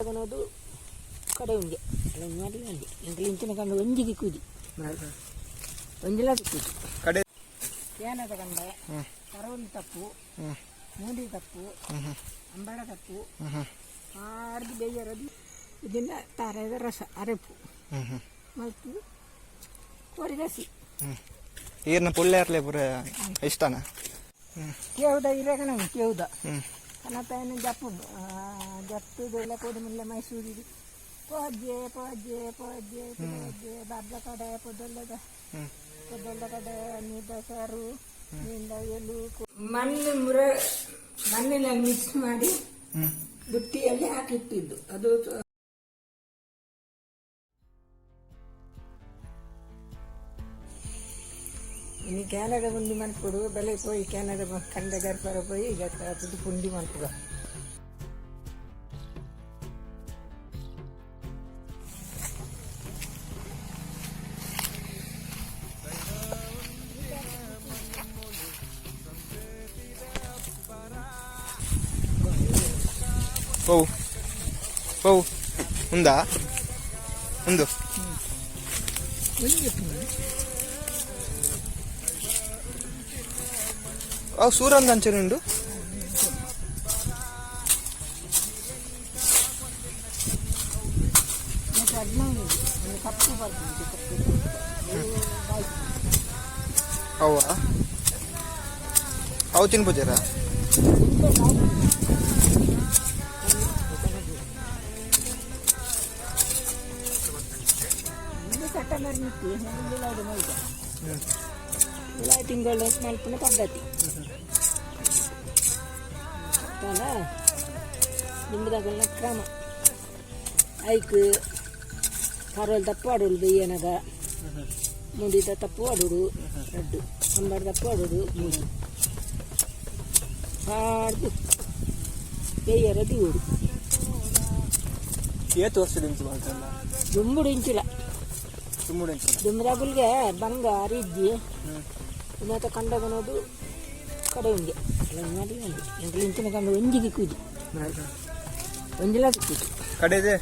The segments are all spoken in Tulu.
ಕಂಡಗನೋದು ಕಡೆ ಉಂಜೆ ಅಲ್ಲ ಒಂಜಿ ಎಂಕಲ್ ಇಂಚಿನ ಕಂಡ ಒಂಜಿ ದಿಕ್ಕುಜಿ ಒಂಜಿಲ ದಿಕ್ಕುಜಿ. ಕಡೆ. ಏನದ ಕಂಡೆ ಕರೋಲಿ ತಪ್ಪು, ಮೂಡಿ ತಪ್ಪು, ಅಂಬಾಡ ತಪ್ಪು ಆರ್ದು ಬೇಯರದು. ಇದನ್ನ ತಾರೆದ ರಸ ಅರೆಪು ಮತ್ತು ಕೊರಿಗಸಿ. ಈರ್ನ ಪುಳ್ಳೆರ್ಲೆ ಪೂರ ಇಷ್ಟನಾ? ಕೇವುದ ಇರೇಗಣ ಕೇವುದ ಕನತಾಯನ ಜಪ್ಪು ಜಪ್ಪುದೆಲ್ಲ ಕೋಡಿ ಮುಲ್ಲೆ ಮೈಸೂರಿಗೆ ಪೋಜೆ ಪೋಜೆ ಪೋಜೆ ಪೋಜೆ ಬಾಬ್ಲ ಕಡೆ ಪೊದೊಲ್ಲದ ಪೊದೊಲ್ಲ ಕಡೆ ನೀದ ಸಾರು ನೀಂದ ಎಲು ಮಣ್ಣು ಮುರ ಮಣ್ಣಿನಲ್ಲಿ ಮಿಕ್ಸ್ ಮಾಡಿ ಬುಟ್ಟಿಯಲ್ಲಿ ಹಾಕಿಟ್ಟಿದ್ದು ಅದು. ಇನ್ನು ಕ್ಯಾನದ ಪುಂಡಿ ಮನ್ಪುಡು ಬೆಲೆ ಪೋಯಿ ಕ್ಯಾನದ ಕಂಡ ಗರ್ಪರ ಪೋಯಿ ಗರ್ಪರ ಪುಂಡಿ ಮನ್ಪುಗ. ಪೋವು ಪೋವು ಉಂದಾ ಉಂದು. ಅವು ಸೂರಂದ ಅಂಚನೆ ಉಂಡು. ಕಪ್ಪು ಬರ್ತದೆ ಕಪ್ಪು. ಅವ ಅವು ತಿನ್ಪುಜರಾ? ತಿಂಗಳು ಮಲ್ಪುನ ಪದ್ಧತಿ ತನ ನಿಂಬುದಾಗಲ್ನ ಕ್ರಮ ಐಕ್ ಕರೋಲ್ ತಪ್ಪು ಆಡೋದು ಬೆಯ್ಯನಗ, ಮುಂಡಿದ ತಪ್ಪು ಆಡೋಡು ರಡ್ಡು, ಅಂಬಾರ ತಪ್ಪು ಆಡೋಡು ಮೂರು ಹಾಡ್ದು ಬೇಯರ ದೀವಡು. ಏತು ವರ್ಷದಿಂದ ಮಾಡ್ತಲ್ಲ? ದುಂಬುಡು ಇಂಚಿಲ. ದುಮ್ಮುಡು ಇಂಚಿನ. ದುಂಬುದಾಗುಲ್ಗೆ ಬಂಗ ಅರಿಜ್ಜಿ ಮತ್ತೆ ಕಂಡಗನೋದು ಕಡೆ ಉಂಜೆ ಅಲ್ಲ ಒಂಜಿ ಎಂಕಲ್ ಇಂಚಿನ ಕಂಡ ಒಂಜಿ ದಿಕ್ಕುಜಿ ಒಂಜಿಲ ದಿಕ್ಕುಜಿ. ಕಡೆದೆ.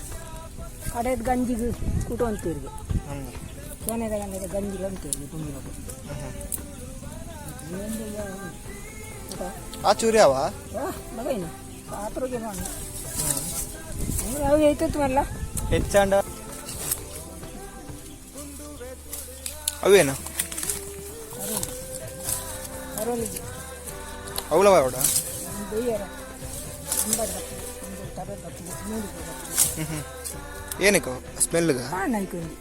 ಕಡೆದ ಗಂಜಿಗೆ ಕೂಟ ಅಂತೀರಿಗೆ ಏನೇದ ಗಂಡದ ಗಂಜಿಲ ಅಂತೀರಿಗೆ ದುಂಬಿನಗು. ಆ ಚೂರಿ ಅವ. ಮಗೇನು ಪಾತ್ರೆಗೆ ಅವು ಐತತ್ತು ಮಲ್ಲ. ಹೆಚ್ಚಾಂಡ ಅವೇನು? ಅರೋಲಿಗೆ. ಅವಳ ಬರೋಡ. ಬೇಯರ ಅಂಬಾರ ಒಂದು ತರದ ಮೂಡಿ. ಏನಕ್ಕೆ ಸ್ಮೆಲ್ಗ? ಕಾಣ ಐಕೊಂದು.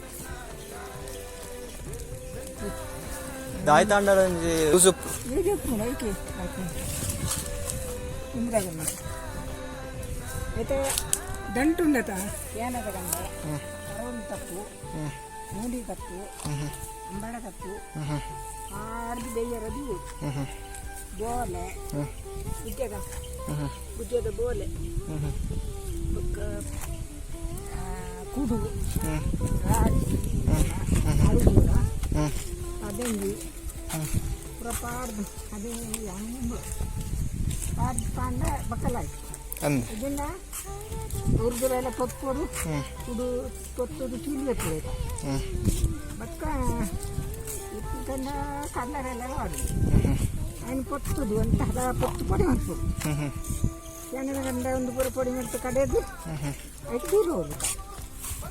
ದಾಯಿ ತಾಂಡ ಒಂಜಿ ಉಸುಪ್ಪು. ಏಜಪ್ಪು ಐಕೆ ನಿಮ್ದಾಗಮ್ಮ అయితే ದಂಟು ಉಂಡತ ಏನದ ಕಂಡ ಅರೋಲಿ ತಪ್ಪು, ಮೂಡಿ ತಪ್ಪು, ಅಂಬಾಡ ತಪ್ಪು ಆರ್ದು ಬೇಯರದು ಬೋಲೆ ಉದ್ಯದ ಉದ್ಯದ ಬೋಲೆ ಬೊಕ್ಕ ಕುಡು ರಾಗಿ ಅರುಗುಲ ಪದಂಗಿ ಪೂರ ಪಾಡ್ದು ಅದೇ ಅಂಬ ಪಾಡ್ದು ಪಾಂಡ ಬಕ್ಕಲಾಯ್ತು. ಅಂದ್. ಇದನ್ನ ಉರ್ದುರೆಲ್ಲ ಪೊಪ್ಪೊಡು ಕುಡು ಪೊತ್ತುದು ಚೀಲಿ ಎಪ್ಪುಡು ಬೊಕ್ಕ ಇತ್ತಿನ ಕಲ್ಲರೆಲ್ಲ ವಾಡುದು ఆయన పొತ್ತುದು ಅಂತ ಅದ ಪೊತ್ತು ಪೊಡಿ ಮಲ್ಪುಡು ಕೆನದ ಗಂಡ ಒಂದು ಪೂರ ಪೊಡಿ ಮಲ್ತು ಕಡೆದು ಐಕ್ ನೀರು ಹೋಗು.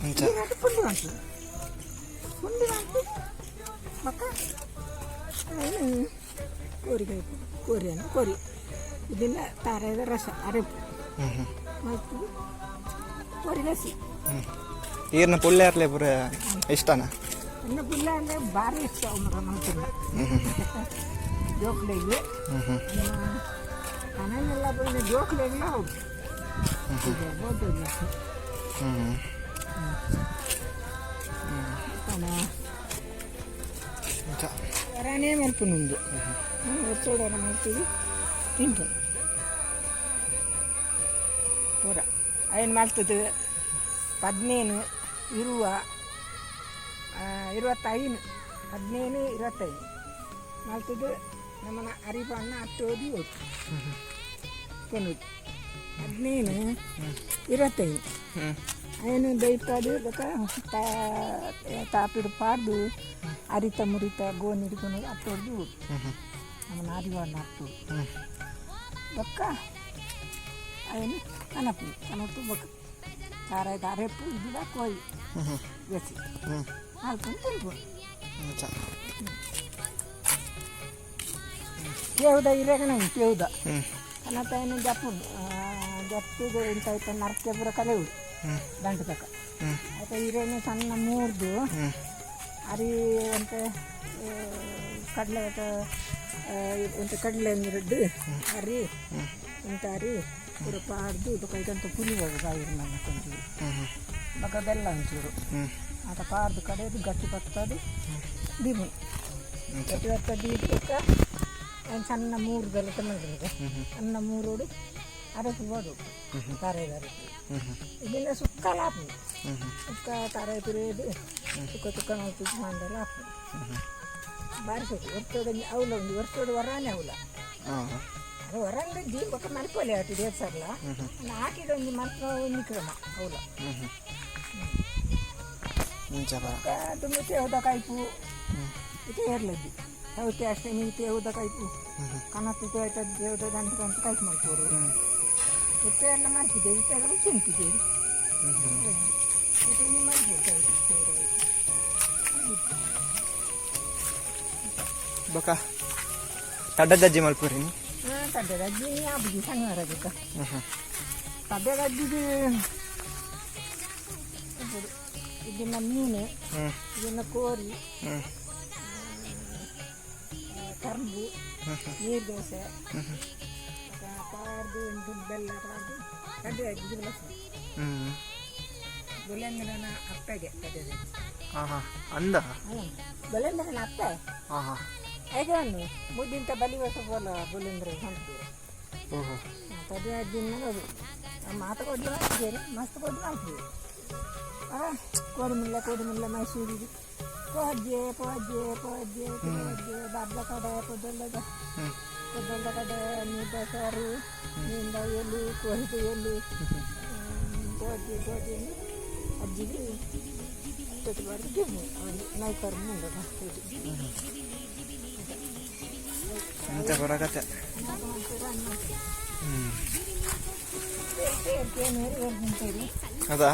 ಅಂಚ. ನೀರು ಹಾಕಿ ಪುಂಡಿ ಮಲ್ಪುಡು. ಪುಂಡಿ ಮಲ್ತು ಬೊಕ್ಕ ಐನ್ ಕೋರಿ ಕೋರಿ ಕೋರಿ ಇದನ್ನ ತಾರೆದ ರಸ ಅರೆಪು ಮತ್ತು ಕೋರಿಗಸಿ. ಈರ್ನ ಪುಳ್ಳೆರ್ಲೆ ಪೂರ ಇಷ್ಟನಾ? ಇನ್ನು ಪುಲ್ಲ ಅಂದರೆ ಭಾರಿ ಇಷ್ಟ ಮರ ಮಲ್ತಿಲ್ಲ ಜೋಕ್ಲೆಗೆ ಕನನೆಲ್ಲ ಪೋಯಿನ ಜೋಕ್ಲೆಗ್ಲ ಹೌದು ಬೋಟು. ಅಂಚ. ವರಾನೇ ಮಲ್ಪುನುಂದು ಒತ್ತೋಡರ ಮಲ್ತಿದ್ದು ತಿಂಪು ಪೂರ ಐನ್ ಮಲ್ತದು 15 ಇರುವ 25 15 25 ಮಲ್ತದು ನಮ್ಮನ ಅರಿಪಣ್ಣ ಅತ್ತೋದಿ ಹೋಯ್ತು ಕೊನದು. ಹದಿನೈದು ಇರತ್ತೈದು. ಅಯ್ಯನು ದೈಪಾದು ಬೊಕ ತಾಪಿಡು ಪಾಡ್ದು ಅರಿತ ಮುರಿತ ಗೋನ್ ಹಿಡ್ಕೊಂಡು ಅತ್ತೊಡ್ದು ನಮ್ಮ ನಾರಿವಾಡ್ನ ಅತ್ತು ಬೊಕ್ಕ ಅಯ್ಯನು ಕನಪು ಕನಪು ಬೊಕ್ಕ ತಾರ ಅರೆಪ್ಪು ಇದ್ದ ಕೋಯಿ ಗಸಿ ಹಾಲ್ಕೊಂಡು ತಿನ್ಪು. ಅಂಚ. ಕೇವುದ ಇರೆಗಣ ಕೇವುದ ಕನತ ಏನು ಜಪ್ಪು ಜಪ್ಪುದು ಇಂತ ಇತ್ತ ನರ್ಕೆ ಪೂರ ಕಲೆವು ದಂಟು ತಕ. ಆಯ್ತು, ಇರೇನು ಸಣ್ಣ ಮೂರ್ದು ಅರಿ ಅಂತೆ ಕಡಲೆ ಎಂತ ಕಡಲೆ ರೆಡ್ಡು ಅರಿ ಎಂತ ಅರಿ ಪೂರ ಪಾಡ್ದು ಬೊಕ ಇದಂತ ಪುಲಿ ಹೋಗು ಬಾಯಿರು ನನ್ನ ಕೊಂಚೂರು ಬೊಕ ಬೆಲ್ಲ ಒಂಚೂರು ಆತ ಪಾಡ್ದು ಕಡೆದು ಗಟ್ಟಿ ಬರ್ತದೆ ದೀಪು. ಅಂಚ. ಗಟ್ಟಿ ಬರ್ತದೆ ದೀಪ ಬೊಕ್ಕ ಒಂದು ಸಣ್ಣ ಮೂರು ಬೆಲ್ಲ ತಮ್ಮದಿದೆ ಸಣ್ಣ ಮೂರೋಡು ಅರಸು ಬೋಡು ತಾರೆ ಅರಸು ಇದನ್ನ ಸುಕ್ಕ ಲಾಪು ಸುಕ್ಕ ತಾರೆ ಪಿರಿಯದು ಸುಕ್ಕ ತುಕ್ಕ ನಾವು ಮಂಡಲ ಆಪು ಬಾರಿ ಸೊಕ್ಕು ವರ್ಷೋಡು ಅವಲ ಒಂದು ವರ್ಷೋಡು ವರಾನೆ ಅವಲ. ಅದು ವರಂಗ ಜೀವಕ ಮಲ್ಪೊಲೆ ಆಟ ದೇವ್ಸರ್ಲ ಹಾಕಿದ ಒಂದು ಮಲ್ಪ ಒಂದು ಕ್ರಮ ಅವಲ. ಅಂಚ ಬರ. ತುಂಬ ತೇವದ ಕಾಯ್ಪು ಇದು ಏರ್ಲದ್ದಿ ಸೌತೆ ಅಷ್ಟೇ ನೀವು ತೇವದ ಕಾಯ್ಪು ಕನಪು ಆಯ್ತದ ದೇವದ ಗಂಟೆ ಗಂಟೆ ಕಾಯ್ಪು ಮಾಡ್ಕೋರು ಇತ್ತೆ ಎಲ್ಲ ಮಾಡ್ತಿದ್ದೇವೆ ಇತ್ತೆಲ್ಲ ತಿಂತಿದ್ದೇವೆ ಇದು ನೀವು ಮಾಡ್ಬೋದು. ಬೊಕ ತಡ್ಡದಜ್ಜಿ ಮಲ್ಪುರಿ. ಹಾಂ, ತಡ್ಡೆದ ಅಜ್ಜಿ ಆಪುಜಿ ಶನಿವಾರ ಅದಕ್ಕೆ ತಡ್ಡೆದ ಅಜ್ಜಿದು ಇದನ್ನ ಮೀನು ಇದನ್ನ ಕೋರಿ ಕರ್ಬು ನೀರು ದೋಸೆ ಪಾರ್ದು ಒಂದು ಬೆಲ್ಲ ಪಾರ್ದು ತಡ್ಡೆ ಅಜ್ಜಿ ಬೆಳೆಸ ಬೊಲೇಂದ್ರನ ಅಪ್ಪಗೆ ತಡ್ಡೆದ. ಹಾಂ ಹಾಂ ಅಂದ. ಹ್ಞೂ, ಬೊಲೇಂದ್ರನ ಅಪ್ಪೆ. ಹಾಂ ಹಾಂ. ಹೇಗೆ ಒಂದು ಮುದ್ದಿಂತ ಬಲಿ ಹೊಸ ಬೋಲ ಬೊಲೇಂದ್ರ ಹೊಂಟಿದ್ದೀರ. ಓಹೋ. ತಡ್ಡೆ ಅಜ್ಜಿನ ಅದು ಮಾತು ಕೊಡ್ಲು ಮಾಡ್ತಿದ್ದೀರಿ ಮಸ್ತ್ ಕೊಡ್ಲು ಮಾಡ್ತೀವಿ. ಕೋಡಿಮುಲ್ಲ ಕೋಡಿಮುಲ್ಲ ಮೈಸೂರಿಗೆ ಪೋಜ್ಜೆ ಪೋಜ್ಜೆ ಪೋಜ್ಜೆ ಪೋಜ್ಜೆ ಬಾಬ್ಲ ಕಡೆ ಪೊದೊಲ್ಲದ ಪೊದೊಲ್ಲ ಕಡೆ ನೀದ ಸಾರು ನೀಂದ ಎಲ್ಲಿ ಕೋಹಿದ ಎಲ್ಲಿ ಪೋಜ್ಜೆ ಪೋಜ್ಜೆ ಅಜ್ಜಿಗೆ ತೊಟ್ಟು ಗಿಮ್ಮು ನೈಕರ್ ಮುಂದೆ. ಅಂಚ ಬರಕತ್ತೆ. ಅದಾ.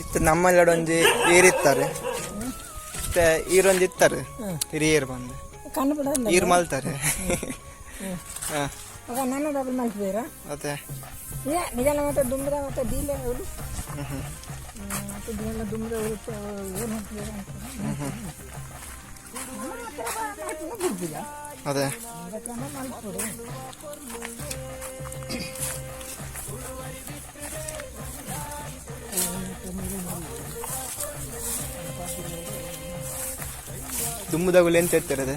ಇತ್ತು ನಮ್ಮಲ್ಲೆಡೆ ಒಂಜಿ ಈರಿತ್ತಾರೆ ಇತ್ತೆ ಈರೊಂಜಿ ಇತ್ತಾರೆ ಹಿರಿಯರು ಬಂದು ಕಣ್ಣು ಬಿಡ. ಈರ್ ಮಲ್ತಾರೆ ಹಾಂ. ಆಗ ನನ್ನ ಡಬಲ್ ಮಲ್ತಿದ್ದೀರಾ? ಅದೇ. ಏ ನಿಜ ಮತ್ತೆ ದುಂಬ್ರ ಮತ್ತೆ ಡೀಲೆ ಅವಳು ಮತ್ತೆ ದೀಲ ದುಂಬ್ರ ಅವಳು ಏನು ಹೇಳ್ತಿದ್ದೀರಾ ಅಂತ ಬಿಡ್ತಿಲ್ಲ. ಅದೇ. ಕ್ರಮ ಮಲ್ಪಡು. ದುಮ್ಮುದಗುಲು ಎಂತ ಇರ್ತಾರೆ ಅದೇ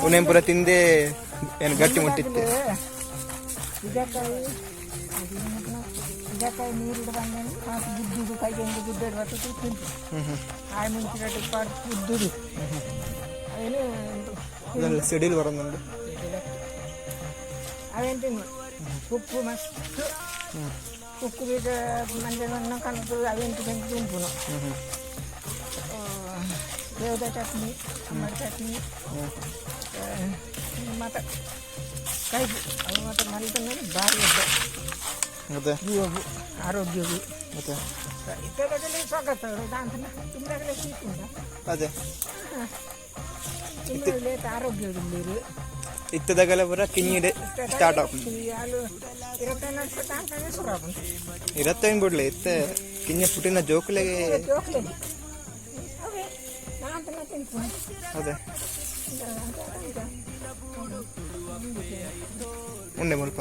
ಉನೇನ್ ಪೂರ ತಿಂದೆ ಏನು ಗಟ್ಟಿ ಮುಟ್ಟಿತ್ತೆ. ಇದಕ್ಕಾಯಿ ಇದಕ್ಕಾಯಿ ನೀರು ಬಂದ ಹಾಕಿ ಗುದ್ದುದು ಕೈಗೆ ಒಂದು ಗುಡ್ಡೆಡು ಬರ್ತದೆ ತಿಂತು ಆಯ್ ಮುಂಚಿನ ಪಾಡ್ ಗುದ್ದುದು ಅವೇನು. ಇದೆಲ್ಲ ಸಿಡಿಲ್ ಬರೋದುಂಟು. ಅವೇನು ತಿನ್ನು ಉಪ್ಪು ಮಸ್ತ್ ಉಪ್ಪು ಬೀಜ ಮಂಜೆ ಮಣ್ಣು ಕಣದು ಅವೇನು ತಿಂದು ತಿಂಪುನು ಬೇವುದ ಚಟ್ನಿ ಅಂಬಡಿ ಚಟ್ನಿ ಮತ್ತು ಕೈಪು ಅವು ಮತ್ತು ಮಲ್ತಂದ್ರೆ ಭಾರಿ ಎಡ್ಡೆ. ಅದೇ. ಜೀವವು ಆರೋಗ್ಯವು. ಅದೇ. ಇತ್ತದಾಗಲೇ ಸ್ವಾಗತ ದಾಂತನ ತುಂಬಾಗಲೇ ಸೀಕುಂಡ. ಅದೇ. ತುಂಬಾಗಲೇ ಆರೋಗ್ಯ. ಇತ್ತದಾಗಲ ಪೂರ ಕಿಂಜಿಡ್ ಸ್ಟಾರ್ಟ್ ಆಪುಂಡು. ಹಾಲು ಇರತ್ತೆ ದಾಂತನೇ ಶುರು ಆಪುಂಡು. ಇರತ್ತೆ ಬಿಡ್ಲಿ ಇತ್ತೆ ಕಿಂಜ ಪುಟಿನ ಜೋಕುಲೆಗೆ. ಜೋಕ್ಲೆ ಅವೇ ದಾಂತನ ತಿನ್ಪು. ಅದೇ ಉಂಡೆ ಮುಲ್ಪ.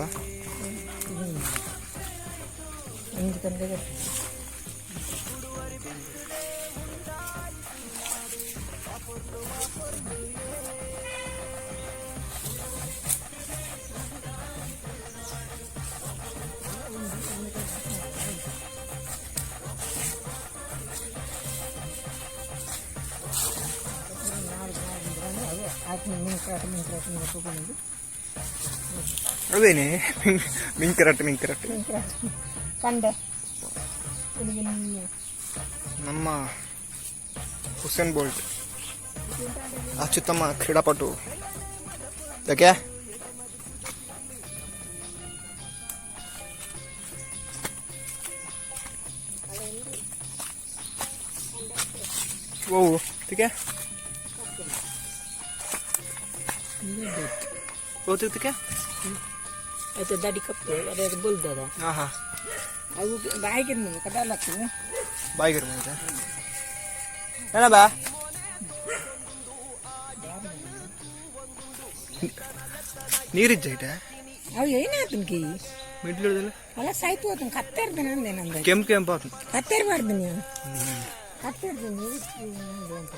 ಒಂದು ತಂದೆಗೆ. ಆತ್ಮ ಮಿಂಕ್ರಾಟ ಮಿಂಕ್ರಾಟ ತಗೊಂಡು. ಅವೇನೆ ಮಿಂಕರಟ್ ಮಿಂಕರಟ್. ಮಿಂಕ್ರಾಟ ಕಂಡೆ. ನಮ್ಮ ಹುಸೇನ್ ಬೋಲ್ಟ್, ಅತ್ಯುತ್ತಮ ಕ್ರೀಡಾಪಟು. ಯಾಕೆ ಓ ತಿಕೆ ಓ ತಿಕೆ. ಆಯ್ತು, ದಡಿ ಕಪ್ಪು ಅದೇ ಬುಲ್ದದ. ಹಾಂ ಹಾಂ. ಅವು ಬಾಯಿಗೆ ಕಡಲಕ್ಕು. ಬಾಯಿಗೆ ಇರ್ಬೋದಾ? ಏನ ಬಾ, ನೀರಿಜ್ಜ ಇಟ? ಅವು ಏನಾತನ್ಕಿ? ಮಿಡ್ಲಿಡ್ದಲ್ಲ. ಅಲ್ಲ, ಸಾಯ್ತು ಹೋತನ್ ಕತ್ತೆರ್ದು ನಂದೆ ನಂದು. ಕೆಂಪು ಕೆಂಪು ಆತು. ಕತ್ತೆರ್ಬಾರ್ದು, ನೀವು ಕತ್ತೆರ್ದು ನೀವು ಅಂತ.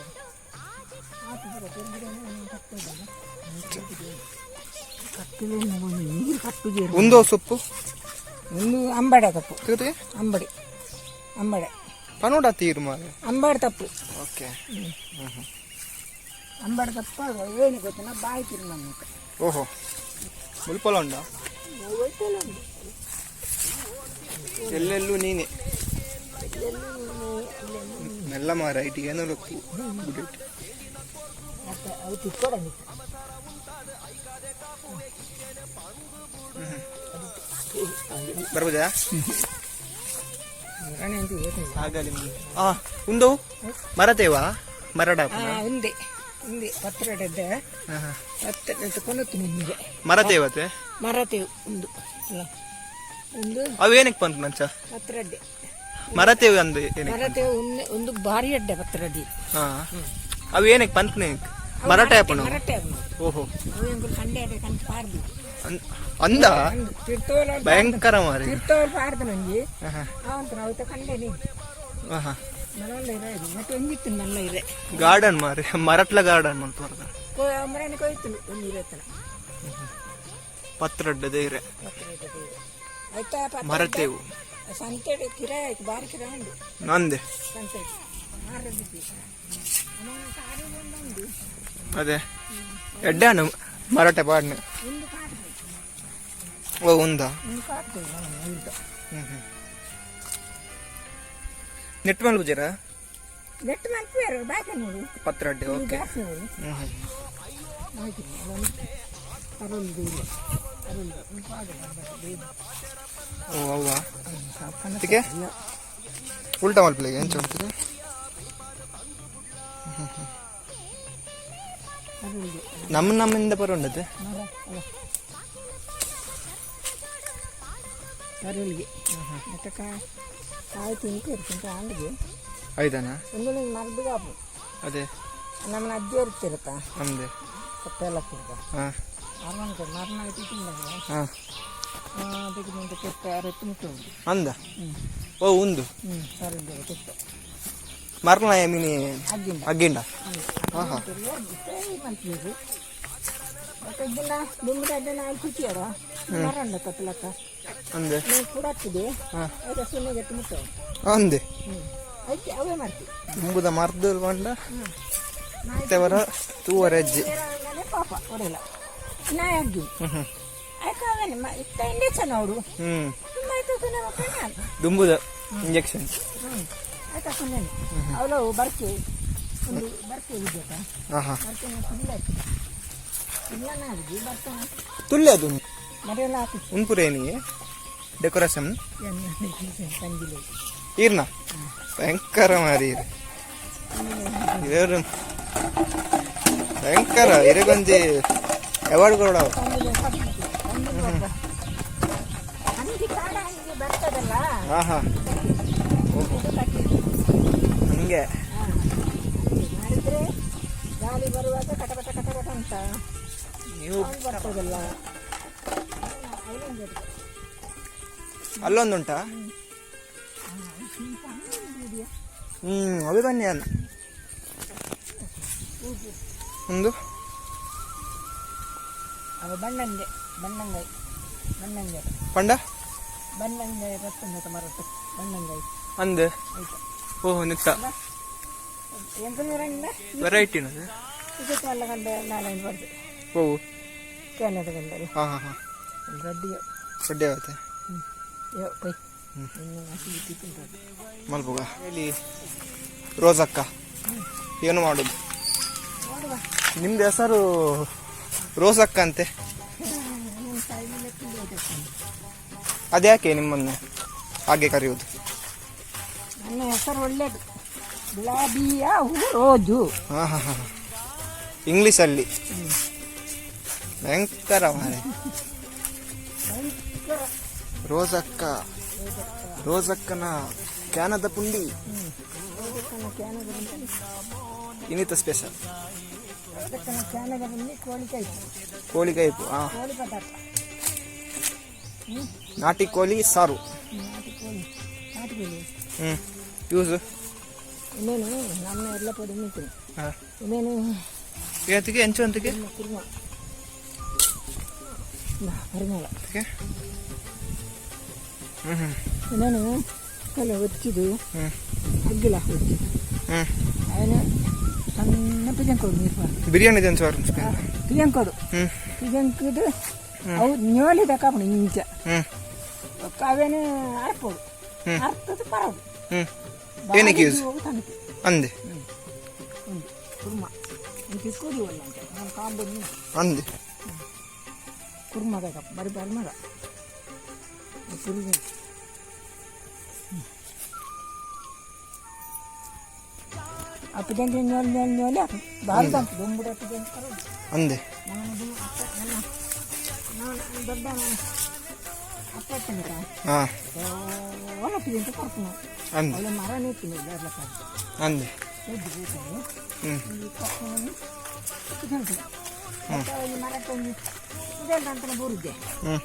ನೀರು ಕಟ್ಟಿಗೆ. ಒಂದು ಸೊಪ್ಪು. ಒಂದು ಅಂಬಡೆ ತಪ್ಪು. ತಿರುಗಿ. ಅಂಬಡಿ ಅಂಬಡೆ. ಪನೋಡ ತೀರು ಮಾರೆ. ಅಂಬಾಡ್ ತಪ್ಪು. ಓಕೆ. ಅಂಬಾಡ್ ತಪ್ಪು, ಅದು ಏನು ಗೊತ್ತಿಲ್ಲ, ಬಾಯಿ ತಿರು ನಮ್ಮ. ಓಹೋ, ಮುಲ್ಪಲ ಉಂಡ. ಎಲ್ಲೆಲ್ಲೂ ನೀನೆ ಮೆಲ್ಲ ಮಾರ ಇಟ್ಟು ಏನೋ ಗುಡಿಟ್ಟು. ಅವು ತಿಕ್ಕೋಡ. ಬರ್ಬೋದಾ? ಅಂತ ಏನು. ಆಗಲಿ. ಆ ಉಂದು ಮರತೇವಾ ಮರಡ? ಉಂದೆ ಉಂದೆ ಪತ್ರೊಡೆದ್ದೆ ಪತ್ರ ಕೊನತ್ತು ನಿಮಗೆ. ಮರತೇವತೆ. ಮರತೇವು ಉಂದು ಅಲ್ಲ ಒಂದು. ಅವೇನಕ್ಕೆ ಬಂತು ಮಂಚ? ಪತ್ರಡ್ಡೆ. ಮರತೇವು ಅಂದು ಏನಕ್ಕೆ? ಮರತೇವು ಒಂದು ಒಂದು ಭಾರಿ ಅಡ್ಡೆ ಪತ್ರಡ್ಡಿ. ಹಾ, ಅವು ಏನಕ್ಕೆ ಪಂಪ್ನೆ ಮರಟೆ ಆಪಣ? ಮರಟೆ ಅವನು. ಓಹೋ. ಅವು ಎಂಕುಲು ಕಂಡೆ ಅಡ್ಡೆ ಕಂಡು ಪಾರ್ದು. ಅಂದ. ಅಂದು ತಿರ್ತೋಲ. ಭಯಂಕರ ಮಾರಿ. ತಿರ್ತೋಲ್ ಪಾರ್ದು ನಂಗೆ. ಆಹಾ. ಅವಂತ ನಾವು ಕಂಡೆ ನೀ. ಆಹಾ. ಮನಲ್ಲ ಇರ ಇದು ಮತ್ತೆ ಒಂಜಿತ್ತು ನಲ್ಲ ಇರೆ. ಗಾರ್ಡನ್ ಮಾರಿ, ಮರಟ್ಲ ಗಾರ್ಡನ್ ಅಂತ ಬರ್ದ. ಮರಣ ಕೊಯ್ತು ಒಂದು ಇರತ್ತನ. ಪತ್ರಡ್ಡದೇ ಇರೆ. ಪತ್ರೊಡೆ ಆಯ್ತಾ ಪತ್ರೊಡೆ? ಮರತೇವು. ಸಂತೆಡೆ ಕಿರಾಯ ಆಯ್ತು, ಬಾರಿ ಕಿರಾಯ ಉಂಟು. ನಂದೆ. ಸಂತೆ ಮಾರದಿದ್ದಿ ಉಂಟು. ಅದೇ ಎಡ್ಡಾನು ಮರಟೆ ಪಾಡ್ನೆ. ಒಂದು ಕಾಡ್ತೇವೆ. ಓ, ಉಂದಾ? ಒಂದು ಕಾಡ್ತೇವೆ ನಾವು ಉಂಟು. ಹ್ಮ್ ಹ್ಮ್ ನೆಟ್ ಮಲ್ಪುಜರ? ನೆಟ್ ಮಲ್ಪುವೆರು ಬಾಕಿ ನೋಡು. ಪತ್ರಡ್ಡೆ, ಓಕೆ. ಜಾಸ್ತಿ ನೋಡು. ಹ್ಮ್ ಹ್ಮ್. ಬಾಕಿ ಅರೊಂದು ಇಲ್ಲ ಅರೊಂದು. ಓ ಅವ್ವ ತಿಕೆ ಉಲ್ಟಾ ಮಲ್ಪಲಿಗೆ ಎಂಚ ಉಂಟು? ಅರೊಂದು. ನಮ್ಮ ನಮ್ಮಿಂದ ಪರ ಉಂಡತೆ. ಮರ ಅಲ್ಲ ಅರುಳಿಗೆ ಮತ್ತೆ ಕಾಯಿ ತಿಂಕ ಇರ್ತೀನಿ ಆಂಡಿಗೆ. ಆಯ್ತಾನ. ಒಂದು ಮರದು ಕಾಪು. ಅದೇ. ನಮ್ಮನ್ನ ಅಜ್ಜಿ ಇರ್ತಿರುತ್ತಾ. ನಮ್ದೆ. ಕಪ್ಪೆಲ್ಲ ಹಾಕ್ತಿರ್ತ. ಹಾ. ಅರವಣೆ ಮರಣ ತಿಂದಾಗ. ಹಾ. ಅದಕ್ಕೆ ಮುಂದೆ ಕೆಟ್ಟ ಅರತ್ತು ಮುಟ್ಟು ಉಂಟು. ಅಂದ. ಹ್ಞೂ. ಓ, ಉಂದು. ಹ್ಞೂ, ಸರಿ ಕೆಟ್ಟ. ಮರ್ನ ಮಿನಿ. ಅಗ್ಗಿಂಡ. ಅಗ್ಗಿಂಡ, ಹಾ ಹಾ. ಮಲ್ಪೇರು ಇದನ್ನ ದುಂಬದ ನಾವು ಕುಚಿಯಾರ ಮರಣ್ಣ ಕತ್ತಲಕ್ಕ. ಅಂದೆ. ನೀವು ಕೂಡ ಹಾಕಿದೆ. ಹಾ. ಅದಕ್ಕೆ ಸುಮ್ಮನೆ ಮುಟ್ಟು. ಅಂದೆ. ಹ್ಞೂ, ಅದಕ್ಕೆ ಅವೇ ಮಾಡ್ತೀವಿ. ತುಂಬುದ ಮರ್ದು ಬಂಡ ಮತ್ತೆ ಅವರ ತೂವರ ಅಜ್ಜಿ. ಪಾಪ ಹೊಡೆಯಲ್ಲ ನಾಯಿ ಅಗ್ಗಿ. ಹ್ಮ್ ಹ್ಮ್. ಆಯ್ತು, ಅವೇನೆ ಇತ್ತ ಇಂಜೆಕ್ಷನ್ ಅವರು. ಹ್ಮ್. ತುಂಬ ಆಯ್ತು ಮಕ್ಕಳು. ದುಂಬುದ ಇಂಜೆಕ್ಷನ್. ಹ್ಞೂ, ಆಯ್ತಾ, ಸುಮ್ಮನೆ ಅವಳು ಬರ್ಕೆ ಒಂದು ಬರ್ಕೆ ಇದೆಯಾ? ಹಾ ಹಾ. ಬರ್ಕೆ ಫುಲ್ ಆಯ್ತು ಇಲ್ಲ ನಾಡಿದ್ದು ಬರ್ತಾನೆ. ತುಲ್ಯ ಅದು. ಮರೆಯೆಲ್ಲ ಹಾಕಿ. ಉನ್ಪುರೇನಿ ಡೆಕೋರೇಷನ್. ತಂಗಿಲೆ. ಈರ್ನ ಭಯಂಕರ ಮಾರಿ ಇವರು, ಭಯಂಕರ ಇರಗೊಂಜಿ ಅವಾರ್ಡ್ ಕೊಡವ. ತಂಗಿಲೆ ತಂಗಿಲೆ ಹಂಗೆ ಕಾಡ ಹಂಗೆ ಬರ್ತದಲ್ಲ. ಹಾ ಹಾ. ಇದು ಕಟ್ಟಿ. ಹಂಗೆ. ಹಾ, ಹಂಗೆ ಮಾಡಿದ್ರೆ ಗಾಳಿ ಬರುವಾಗ ಕಟಕಟ ಕಟಕಟ ಅಂತ ನೀವು ಸೌಂಡ್ ಬರ್ತದಲ್ಲ. ಐಲಂಡ್. ಅಲ್ಲೊಂದುಂಟಾ? ಹ್ಮ್, ಅವೇ ಬನ್ನಿ ಅನ್ನ ಒಂದು. ಅವ ಬಣ್ಣಂಗೆ ಬಣ್ಣಂಗಾಯಿ ಬಣ್ಣಂಗಾಯಿ. ಪಂಡ. ಬಣ್ಣಂಗಾಯಿ ಬರ್ತದೆ ಮರಟ್ಟು ಬಣ್ಣಂಗಾಯಿ. ಅಂದೆ. ಆಯ್ತು. ಓಹ್, ನಿತ್ತ. ಎಂತ ನೂರಂಡ. ವೆರೈಟಿನದು. ಇದಕ್ಕೆ ಎಲ್ಲ ಕಂಡ ನಾಲ್ಕು ಬರ್ತದೆ. ಹೋವು? ಕೆನದ ಕಂಡಲ್ಲ. ಹಾಂ ಹಾಂ ಹಾಂ. ರೆಡ್ಡಿ. ರೆಡ್ಡಿ ಆಗುತ್ತೆ. ಪೈ ತಿಂತದ್ದು. ಮಲ್ಪುಗ ಹೇಳಿ ರೋಸಕ್ಕ, ಏನು ಮಾಡೋದು? ನೋಡುವ. ನಿಮ್ದು ಹೆಸರು ರೋಸಕ್ಕ ಅಂತೆ. ನನ್ನ ತಾಯಿ ಲೆಕ್ಕ. ಅದ್ಯಾಕೆ ನಿಮ್ಮನ್ನು ಹಾಗೆ ಕರೆಯುವುದು? ನನ್ನ ಹೆಸರು ಒಳ್ಳೇದು, ಗುಲಾಬಿಯ ಹೂ ರೋಜು. ಹಾಂ ಹಾಂ ಹಾಂ, ಇಂಗ್ಲೀಷಲ್ಲಿ ಭಯಂಕರ ಮಾರೆ. ಭಯಂಕರ. ರೋಸಕ್ಕ, ರೋಸಕ್ಕನ ಕ್ಯಾನದ ಪುಂಡಿ. ರೋಜಕ್ಕನ ಕ್ಯಾನದ ಬಂದು. ಇನ್ನಿತ ಸ್ಪೆಷಲ್? ರೋಜಕ್ಕನ ಕ್ಯಾನದ ಬಂದು ಕೋಳಿ ಕೈ. ಕೋಳಿ ಕೈಪು, ಹಾಂ. ಕೋಳಿ ಪದಾರ್ಥ. ನಾಟಿ ಕೋಳಿ ಸಾರು. ನಾಟಿ ಕೋಳಿ, ನಾಟಿ ಕೋಳಿ. ಹ್ಞೂ, ಯೂಸ್. ಇನ್ನೇನು, ನಮ್ಮ ಎಲ್ಲ ಪೊಡಿ ನಿಂತೀನಿ. ಹಾಂ. ಇನ್ನೇನು? ಇವತ್ತಿಗೆ ಎಂಚು ಅಂತಿಗೆ? ಕುರ್ಮ ಪರಿಮಳ. ಹ್ಞೂ ಹ್ಞೂ. ಇನ್ನೇನು, ಕಲೆ ಒಚ್ಚಿದು. ಹ್ಞೂ. ಅಗ್ಗಿಲ ಒಚ್ಚಿದು. ಹ್ಞೂ. ಅವನು ಸಣ್ಣ ಪಿಜಂಕೋಡು ನೀರು ಬಾರ್ದು. ಬಿರಿಯಾನಿ ಸಾರು. ಪಿಜಂಕೋಡು. ಹ್ಞೂ. ಪಿಜಂಕದು ಅವು ನ್ಯೋಲಿದ ಕಾಪುಣಿ ಇಂಚ. ಹ್ಞೂ. ಅವೇನು ಅರ್ಪೋಡು. ಹ್ಮ್. ಅರ್ತದ ಪರವು. ಹ್ಞೂ, ಏನಕ್ಕೆ ಯೂಸ್? ತನಕ. ಅಂದೆ. ಉಂಟು ಕುರ್ಮ ತಿಕ್ಕೋದಿ ಒಲ್ಲ ಅಂತ ನಾನು ಕಾಂಬ. ಅಂದೆ. ಕುರ್ಮ ಬೇಕಪ್ಪ, ಬರೀ ಪರಿಮಳ ಕುರ್ಮ. ಅಪ್ಪಜಂಗೆ ನ್ಯೋಲ್ ನ್ಯೋಲ್ ನ್ಯೋಲೆ ಬಾರಿ ಬಂತು ದೊಂಬುಡ ಅಪ್ಪಜಂಗೆ ಪರವು. ಅಂದೆ. ನಾನು ಅಪ್ಪ ನನ್ನ ನಾನು ದೊಡ್ಡ ಅಪ್ಪ ತನಕ. ಹಾಂ. ಒಳಪಿಗೆ ಕೊಡ್ತೀನಿ. ಅಂದೆ. ಅವಳ ಮರ ನಿಂತೀನಿ ಬೇರ್ಲ. ಅಂದೆ. ದೊಡ್ಡ ಬೇಕು. ಹ್ಞೂ. ಈ ಕೊಪ್ಪವನ್ನು ಈ ಮರಕ್ಕೊಂದು ಇದೆಲ್ಲ ಅಂತ ಬರುದೆ. ಹ್ಞೂ.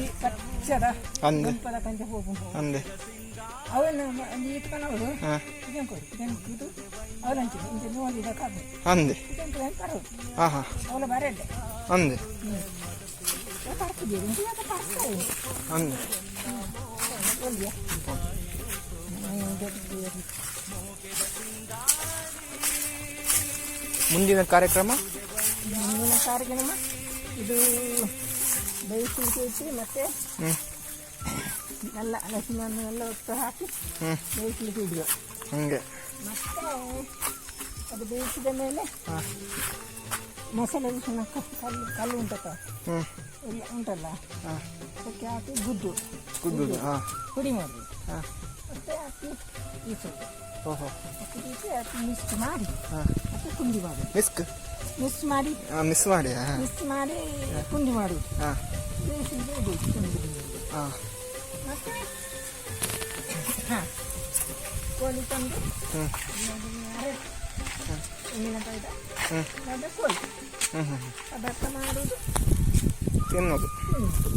ಈ ಪಚ್ಚದ ಅಂದೆ. ಗುಂಪದ ಕಂಚ ಹೋಗುಂಟು. ಅಂದೆ. ಅವನ್ನ ಒಂದು ಇಟ್ಕೊಂಡು ಹಾಂ. ಇದನ್ನು ಕೊಡಿ, ಇದನ್ನು ಕೂತು ಅವಲಂಚಿ ಇಂಚ ನೋಡಿದ ಕಾಪು. ಅಂದೆ. ಇದನ್ನು ಪರವು. ಹಾಂ ಹಾಂ. ಅವಳ ಬರಡ್ಡೆ. ಅಂದೆ. ಹ್ಞೂ, ಪರ್ತಿದ್ದೀರಿ ಅಂತ ಪರ್ತಾರೆ. ಅಂದೆ. ಒಳ್ಳೆಯ. ಮುಂದಿನ ಕಾರ್ಯಕ್ರಮ? ಮುಂದಿನ ಕಾರ್ಯಕ್ರಮ ಇದು ಬೇಯಿಸಲಿಕ್ಕೆ ಇಟ್ಟು ಮತ್ತೆ ಹ್ಞೂ. ಎಲ್ಲ ಹಲಸಿನಹಣ್ಣು ಎಲ್ಲ ಒಟ್ಟು ಹಾಕಿ ಹ್ಞೂ. ಬೇಯಿಸಲಿಕ್ಕೆ ಇಡುವ. ಹಂಗೆ. ಮತ್ತೆ ಅದು ಬೇಯಿಸಿದ ಮೇಲೆ ಹಾಂ. ಮಸಾಲೆ ಸಣ್ಣ ಕಲ್ಲು ಕಲ್ಲು ಉಂಟಪ್ಪ. ಹ್ಞೂ. ಎಲ್ಲ ಉಂಟಲ್ಲ. ಹಾಂ. ಅದಕ್ಕೆ ಹಾಕಿ ಗುದ್ದು. ಗುದ್ದುದು, ಹಾಂ. ಪುಡಿ ಮಾಡುದು. ಹಾಂ. ಮತ್ತೆ ಹಾಕಿ ಬೀಸುದು. ಓಹೋ. ಮತ್ತೆ ಬೀಸಿ ಹಾಕಿ ಮಿಕ್ಸ್ ಮಾಡಿ. ಹಾಂ. ಮತ್ತೆ ಪುಂಡಿ ಮಾಡುದು. ಮಿಸ್ಕ್. ಮಿಕ್ಸ್ ಮಾಡಿ. ಹಾಂ, ಮಿಸ್ ಮಾಡಿ, ಹಾಂ. ಮಿಕ್ಸ್ ಮಾಡಿ ಪುಂಡಿ ಮಾಡುದು. ಹಾಂ. ಬೇಯಿಸಿದ್ರೆ ಇಡುದು ಪುಂಡಿ. ಹಾಂ. ಮತ್ತೆ ಹಾಂ, ಕೋಳಿ ತಂದು ಹ್ಞೂ. ತೆಂಗಿನಕಾಯ್ದ ಹ್ಞೂ. ಅದು ಕೋಳಿ ಹ್ಞೂ ಹ್ಞೂ. ಪದಾರ್ಥ ಮಾಡುದು. ತಿನ್ನೋದು. ತಿನ್ನುದು.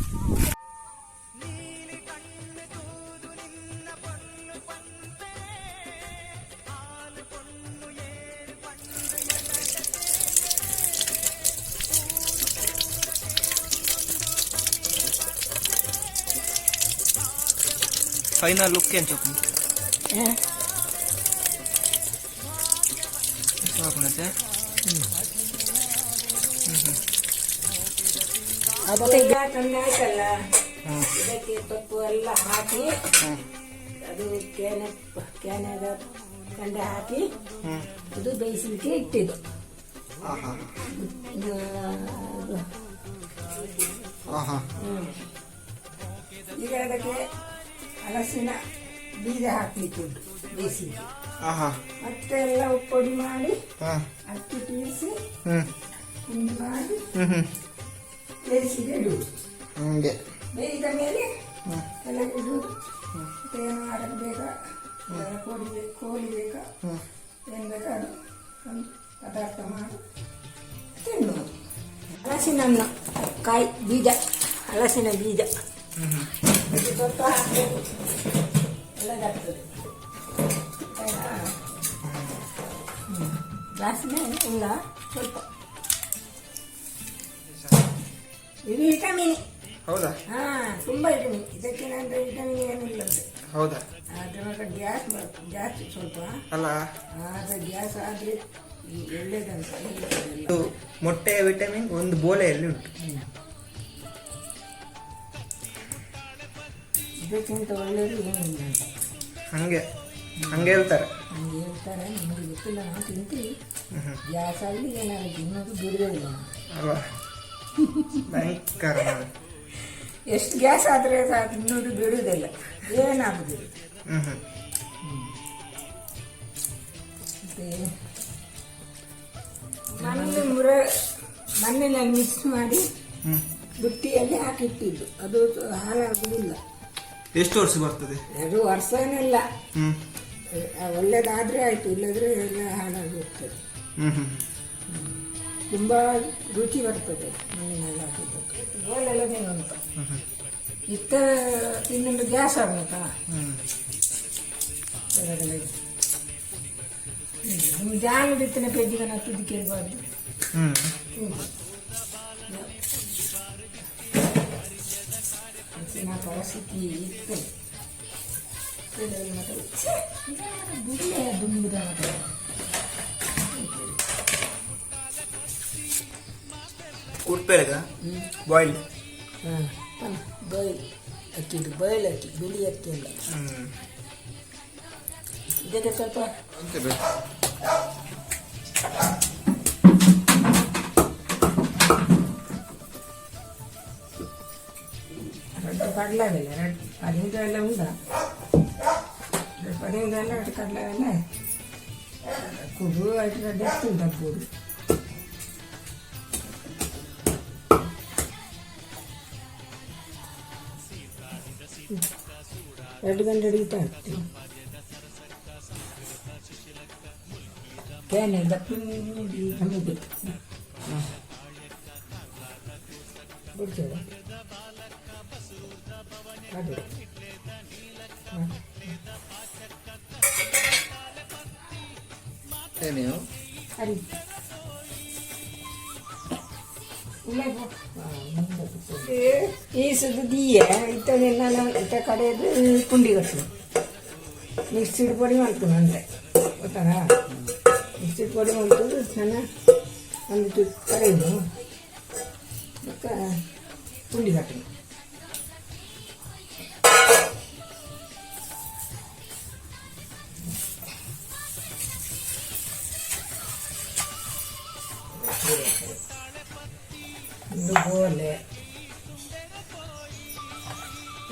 ಫೈನಲ್ ಲುಕ್ ಏನು ಚೊಕ್ಕ? ಹಾಕೋಣತೆ. ಅದಕ್ಕೆ ಈಗ ತಂದೆ ಆಯ್ತಲ್ಲ. ಹ್ಞೂ. ಇದಕ್ಕೆ ತೊಪ್ಪು ಎಲ್ಲ ಹಾಕಿ ಹ್ಞೂ. ಅದು ಕೇನೆ ಕೇನೆದ ಕಂಡೆ ಹಾಕಿ ಹ್ಞೂ. ಅದು ಬೇಯಿಸಲಿಕ್ಕೆ ಇಟ್ಟಿದ್ದು. ಹಾಂ ಹಾಂ. ಇದು ಹಾಂ ಹಾಂ. ಹ್ಮ್. ಈಗ ಅದಕ್ಕೆ ಹಲಸಿನ ಬೀಜ ಹಾಕ್ಲಿಕ್ಕೆ ಉಂಟು ಬೇಯಿಸಲಿಕ್ಕೆ. ಹಾಂ ಹಾಂ. ಮತ್ತೆ ಎಲ್ಲ ಪೊಡಿ ಮಾಡಿ ಹಾಂ. ಅಕ್ಕಿ ಪೀಸಿ ಹ್ಞೂ. ಪುಂಡಿ ಮಾಡಿ ಹ್ಞೂ ಹ್ಞೂ. ಬೇಯಿಸಿಗೆ ಇಡುವುದು. ಹಂಗೆ. ಬೇಯಿದ ಮೇಲೆ ಹ್ಞೂ. ಎಲ್ಲ ಇಡುವುದು. ಮತ್ತೆ ಏನು ಮಾಡಕ್ಕೆ ಬೇಕಾ, ಕೋಳಿ ಬೇಕು, ಕೋಳಿ ಬೇಕಾ, ಹ್ಞೂ. ಏನು ಬೇಕಾ ಅದು ಒಂದು ಪದಾರ್ಥ ಮಾಡಿ ತಿನ್ನುವುದು. ಹಲಸಿನ ಹಣ್ಣು ಕಾಯಿ ಬೀಜ, ಹಲಸಿನ ಬೀಜ ಇದು ಸ್ವಲ್ಪ ಹಾಕಬೇಕು, ಒಳ್ಳೆದಾಗ್ತದೆ. ಆಯ್ತಾ? ಹ್ಮ್. ಜಾಸ್ತಿನೇ ಇಲ್ಲ, ಸ್ವಲ್ಪ. ಇದು ವಿಟಮಿನ್. ಹೌದಾ? ಹಾ, ತುಂಬ ವಿಟಮಿನ್. ಇದಕ್ಕೆ ನಂತರ ವಿಟಮಿನ್ ಏನೂ ಇಲ್ಲ ಅದು. ಹೌದಾ? ಆದರೆ ಮಾತ್ರ ಗ್ಯಾಸ್ ಬರ್ತದೆ ಜಾಸ್ತಿ ಸ್ವಲ್ಪ. ಅಲ್ಲ. ಆದರೆ ಗ್ಯಾಸ್ ಆದರೆ ಈ ಒಳ್ಳೇದಂತ ಹೇಳ್ತಾರೆ. ಇದು ಮೊಟ್ಟೆಯ ವಿಟಮಿನ್ ಒಂದು ಬೋಲೆಯಲ್ಲಿ ಉಂಟು. ಇದಕ್ಕಿಂತ ಒಳ್ಳೇದು ಏನಿಲ್ಲ ಅಂತ. ಹಂಗೆ ಹಂಗೆ ಹೇಳ್ತಾರೆ. ಹಂಗೆ ಹೇಳ್ತಾರೆ, ನಮಗೆ ಗೊತ್ತಿಲ್ಲ, ನಾವು ತಿಂತೀವಿ. ಗ್ಯಾಸ್ ಆಗಲಿ ಏನಾಗಲಿ ತಿನ್ನೋದು ಬಿಡದೇ ಇಲ್ಲ ನಾವು. ಅಲ್ವಾ, ಭಯಂಕರ ಮಾರ್ರೆ. ಎಷ್ಟು ಗ್ಯಾಸ್ ಆದರೆ ಸಹ ತಿನ್ನೋದು ಬಿಡುವುದಿಲ್ಲ, ಏನಾಗುದಿಲ್ಲ. ಹ್ಮ್ ಹ್ಮ್ ಮತ್ತೆ ಮಣ್ಣು ಮುರ ಮಣ್ಣಿನಲ್ಲಿ ಮಿಕ್ಸ್ ಮಾಡಿ ಬುಟ್ಟಿಯಲ್ಲಿ ಹಾಕಿಟ್ಟಿದ್ದು, ಅದು ಹಾಳಾಗುವುದಿಲ್ಲ. ಎಷ್ಟು ವರ್ಷ ಬರ್ತದೆ? ಅದು ವರ್ಷನಿಲ್ಲ. ಒಳ್ಳೇದಾದರೆ ಆಯಿತು, ಇಲ್ಲದ್ರೆ ಎಲ್ಲ ಹಾಳಾಗಿ ಹೋಗ್ತದೆ. ಹ್ಮ್ ಹ್ಮ್ ತುಂಬ ರುಚಿ ಬರ್ತದೆ ಮಣ್ಣಿನಲ್ಲಿ ಹಾಕಿದ್ದು. ಗೋಲೆಲ್ಲ ಉಂಟು ಇತ್ತ ತಿಂದು ಗ್ಯಾಸ್ ಆಗುತ್ತಾ. ನಿಮ್ಮ ಜಾನು ಬಿತ್ತನೆ ಪೆಜ್ಜಿಗೆ ತುದಿ ಕೇಳಬಾರ್ದು. ಅಂಚಿನ ಪರಿಸ್ಥಿತಿ ಇತ್ತು. ಮತ್ತೆ ಛೆ, ಇದೇನು ಬಿಡಲೇ ದುಂಬುದ ಮತ್ತೆ. ಕುರ್ಪೆಳಗ ಬಾಯ್ಲ್. ಹಾಂ, ಬಯಲ್ ಅಕ್ಕಿದು, ಬಯಲ್ ಅಕ್ಕಿ, ಬಿಳಿ ಅಕ್ಕಿ ಅಲ್ಲ. ಇದಕ್ಕೆ ಸ್ವಲ್ಪ ರಡ್ಡು ಕಡಲೆ, ರಡ್ಡು 15 ಎಲ್ಲ ಉಂಡ, 15 ಎಲ್ಲ ರಡ್ಡು ಕಡಲೆ ಎಲ್ಲ ಕುಡು ಐದು ರಡ್ಡು ಎಷ್ಟು ಉಂಟು ಕೂಡು. 2 ಗಂಟೆ ಅಡಿಗೆ ಆಗ್ತೀವಿ. ಕೇನೆ ದಪ್ಪ ನಮಗೆ ಬಿಡ್ತೇವೆ ಅದು. ಹಾಂ. ನೀವು ಅರಿ ಈ ಸುದ್ದಿ ದೀಯ ಇತ್ತ ನಾನು ಇತ್ತ ಕಡೆಯದು ಪುಂಡಿ ಕಟ್ಟು ಮಿಕ್ಸಿಡ್ ಪೊಡಿ ಮಾಡ್ತೀನಿ ಅಂತೆ ಗೊತ್ತಾ? ಮಿಕ್ಸಿಡ್ ಪೊಡಿ ಮಾಡ್ಕೊಂಡು ನಾನು ಒಂದು ಕಡೆಯದು ಮತ್ತು ಪುಂಡಿ ಕಟ್ಟು. ಒಂದು ಗೋಲೆ,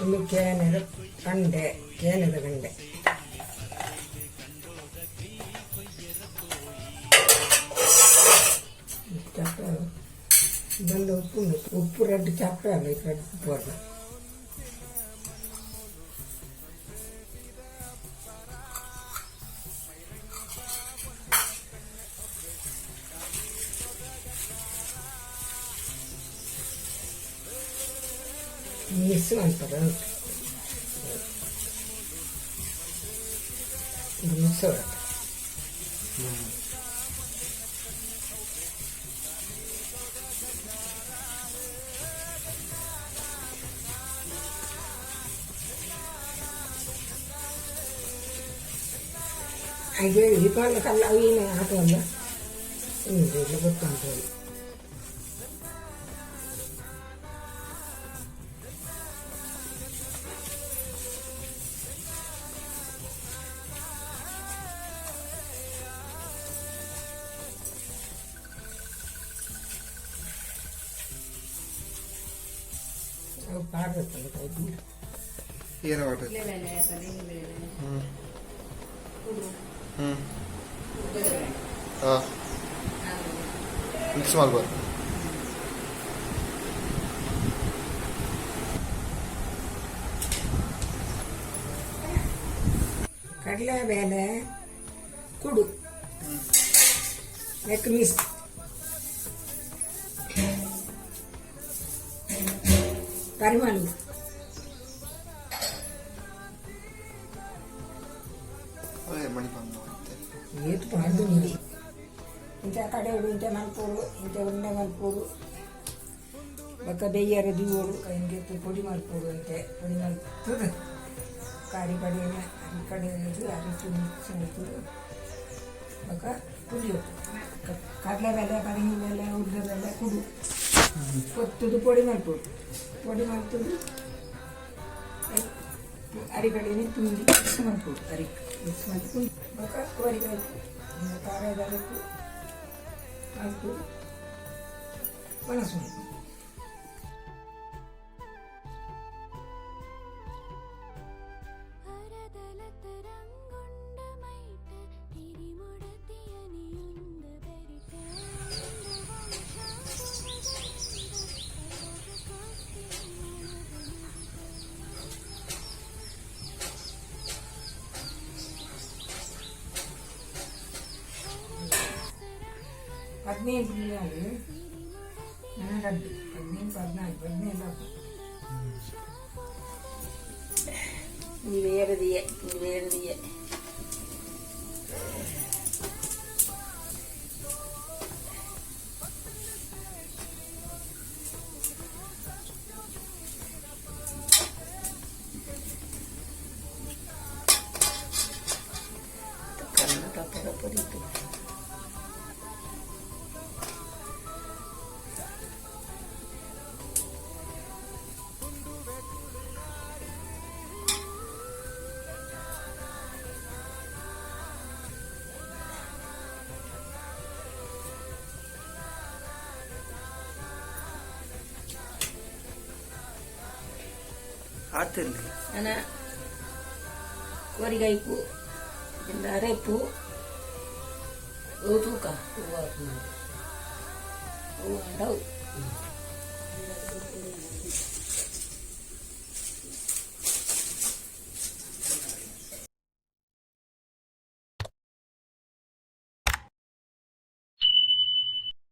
ಒಂದು ಕೇನದ ಕಂಡೆ, ಕೇನದ ಕಂಡೆ. ಚಪ್ಪೆ ಇದೊಂದು ಉಪ್ಪು ಉಂಟು. ಉಪ್ಪು ರೆಡ್ ಚಪ್ಪೆ ಅಲ್ಲ, ರೆಡ್ ಉಪ್ಪು ಅಲ್ಲ. ಮಿಕ್ಸ್ ಮಾಡ್ತಾರೆ ಉಂಟು. ಇದು ಮಿಕ್ಸ್ ಆಗುತ್ತೆ. ಹಾಗೆ ದೀಪಾವಳಿ ಕಲ್ಲ ಅವಿನ ಆಟವಲ್ಲ ಇಲ್ಲ, ಗೊತ್ತುಂಟು. ಅವು ಪಾಡ್ಬೇಕಲ್ಲ ಕೈ. ಏನು ಮಾಡ್ಬೇಕು? ಹ್ಮ್ ಹ್ಮ್ ಹಾಂ, ಮಿಕ್ಸ್ ಮಾಡ್ಬೋದು. ಕಡಲೆಬೇಳೆ ಕುಡು ನೆಕ್ ಮಿಸ್ ಪರಿಮಳ. ಅದೇ ಮಣಿ ಬಂದು ಮತ್ತೆ. ಏತು ಪಾಡ್ದು ನೀರು ಇಂಥ ಕಡೆಯೋಡು, ಇಂಥ ಮಲ್ಪೋಡು, ಇಂಥ ಉಂಡೆ ಮಲ್ಪೋಡು, ಬೊಕ್ಕ ಬೆಯ್ಯರ ದೂವೋಡು, ಹಿಂಗೆ ಪೊಡಿ ಮಲ್ಪೋಡು ಅಂತೆ. ಪೊಡಿ ಮಲ್ತದ ಕಾರಿ ಕಡೆಯ ಅರಿ ಕಡೆಯದು ಅರಿಟು ಮಿಕ್ಸ್ ಮಲ್ತದು ಬೊಕ್ಕ ಪುಳಿ. ಕಡಲೆಬೇಳೆ, ಪರಂಗಿ ಬೇಳೆ, ಉದ್ದ ಬೇಳೆ ಕುಡು ಕೊತ್ತದು ಪೊಡಿ ಮಲ್ಪೊಡು. ಪೊಡಿ ಮಲ್ತದು ಅರಿಕಡೆನೆ ತುಂಡಿ ಮಿಕ್ಸ್ ಮಲ್ಪೊಡು. ಅರಿ ಮಿಕ್ಸ್ ಮಲ್ತು ಬೊಕ ಕೋರಿಕಾಯಿ ತಾರಾಯಿದ ಅರೆಪು ಮಲ್ತು ಒಣಸು. 15 ಪಿಲ್ಲಾಳು ನನ್ನ 2, 15, 14, 17 ಆತು. ಬೇರೆ ದಿಯೆ, ಬೇರೆ ದಿಯೆ. ಕನ್ನಡ ಪರ. ಆತಿರ್ಲಿ. ನನ್ನ ಕೋರಿಗೈಪು ಅರೆಪು ಅವು ತೂಕ ಹೂವು ಹಾಕುದು. ಅವು ಅಂಡವು.